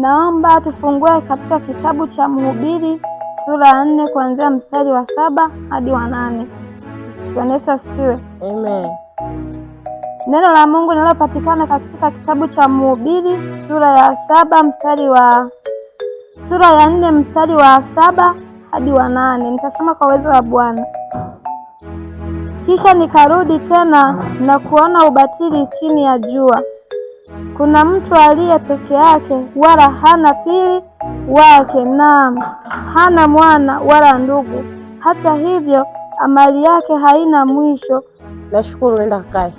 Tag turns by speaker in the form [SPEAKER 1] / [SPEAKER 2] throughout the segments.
[SPEAKER 1] Naomba tufungue katika kitabu cha Mhubiri sura ya 4 kuanzia mstari wa 7 hadi wa 8. Bwana Yesu asifiwe.
[SPEAKER 2] Amen.
[SPEAKER 1] Neno la Mungu linalopatikana katika kitabu cha Mhubiri sura ya 7 mstari wa sura ya 4 mstari wa 7 hadi wa 8. Nitasoma kwa uwezo wa Bwana. Kisha nikarudi tena na kuona ubatili chini ya jua. Kuna mtu aliye peke yake, wala hana pili wake, naam, hana mwana wala ndugu. Hata hivyo amali yake haina mwisho.
[SPEAKER 2] Nashukuru, nenda kakae.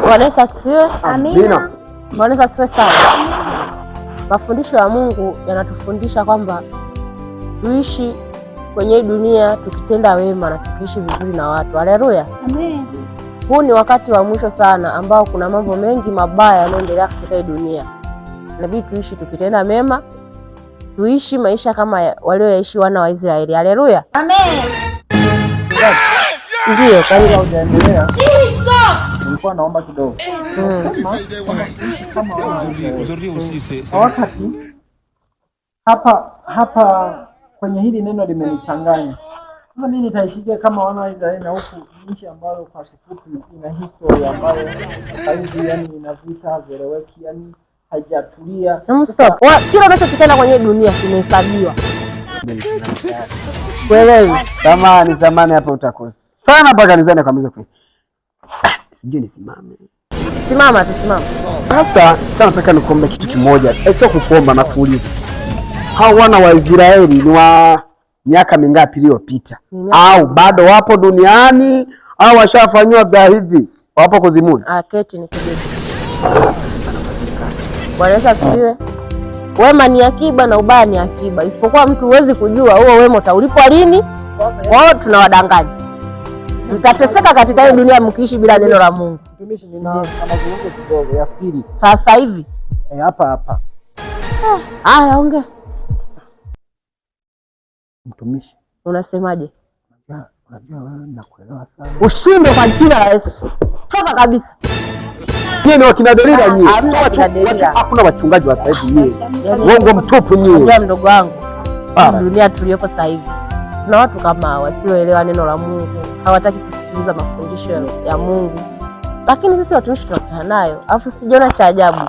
[SPEAKER 2] Bwana Yesu asifiwe.
[SPEAKER 1] Amina.
[SPEAKER 2] Bwana Yesu asifiwe sana. Mafundisho ya Mungu yanatufundisha kwamba tuishi kwenye hii dunia tukitenda wema na tukiishi vizuri na watu. Haleluya.
[SPEAKER 1] Amen.
[SPEAKER 2] Huu ni wakati wa mwisho sana ambao kuna mambo mengi mabaya yanayoendelea katika hii dunia. Inabidi tuishi tukitenda mema, tuishi maisha kama walioyaishi wana wa Israeli. Haleluya.
[SPEAKER 1] Amen.
[SPEAKER 2] Ndiyo, karibu.
[SPEAKER 3] Kabla hujaendelea, nilikuwa naomba kidogo. Kama kwa wakati hapa kwenye hili neno limenichanganya. Sasa mimi nitaishije kama wana wa Israeli na huku nchi ambayo kwa kifupi ina history ambayo sasa hivi yani ina vita hazieleweki, yani haijatulia.
[SPEAKER 2] Stop. Kila unachokitenda kwenye dunia kimehesabiwa. Kuelewi?
[SPEAKER 4] Zamani zamani hapa utakosa sana mpaka kanisani akamaliza kwa sijui nisimame.
[SPEAKER 2] Simama tu, simama.
[SPEAKER 4] Sasa nataka nikuombe kitu kimoja, sio kukuomba na kuuliza. Hao wana wa Israeli ni wa miaka mingapi iliyopita? Au bado wapo duniani au washafanyiwa vya hivi? Wapo kuzimuni?
[SPEAKER 2] Ah, keti nikujibu. Bwana Yesu asifiwe. Wema ni akiba na ubaya ni akiba, isipokuwa mtu huwezi kujua huo wema utaulipwa lini. Kwa hiyo tunawadanganya, mtateseka katika hii dunia mkiishi bila neno la Mungu.
[SPEAKER 3] Mtumishi, nina mazungumzo kidogo ya siri.
[SPEAKER 2] Sasa hivi
[SPEAKER 3] Hapa hapa.
[SPEAKER 2] Haya, ongea.
[SPEAKER 4] Mtumishi,
[SPEAKER 2] Unasemaje?
[SPEAKER 4] unajua wewe nakuelewa sana.
[SPEAKER 2] Ushinde kwa jina la Yesu, toka kabisa.
[SPEAKER 4] Nyie ni wakina Delila nyie.
[SPEAKER 2] Hamna wakina Delila.
[SPEAKER 4] Hakuna wachungaji wa sasa hivi nyie. Uongo mtupu nyie.
[SPEAKER 2] Unajua mdogo wangu,
[SPEAKER 4] Ah.
[SPEAKER 2] dunia tuliyoko sasa hivi tuna watu kama hawa wasioelewa neno la Mungu, hawataki kusikiliza mafundisho ya Mungu, lakini sisi watumishi tunakutana nayo, alafu sijaona cha ajabu.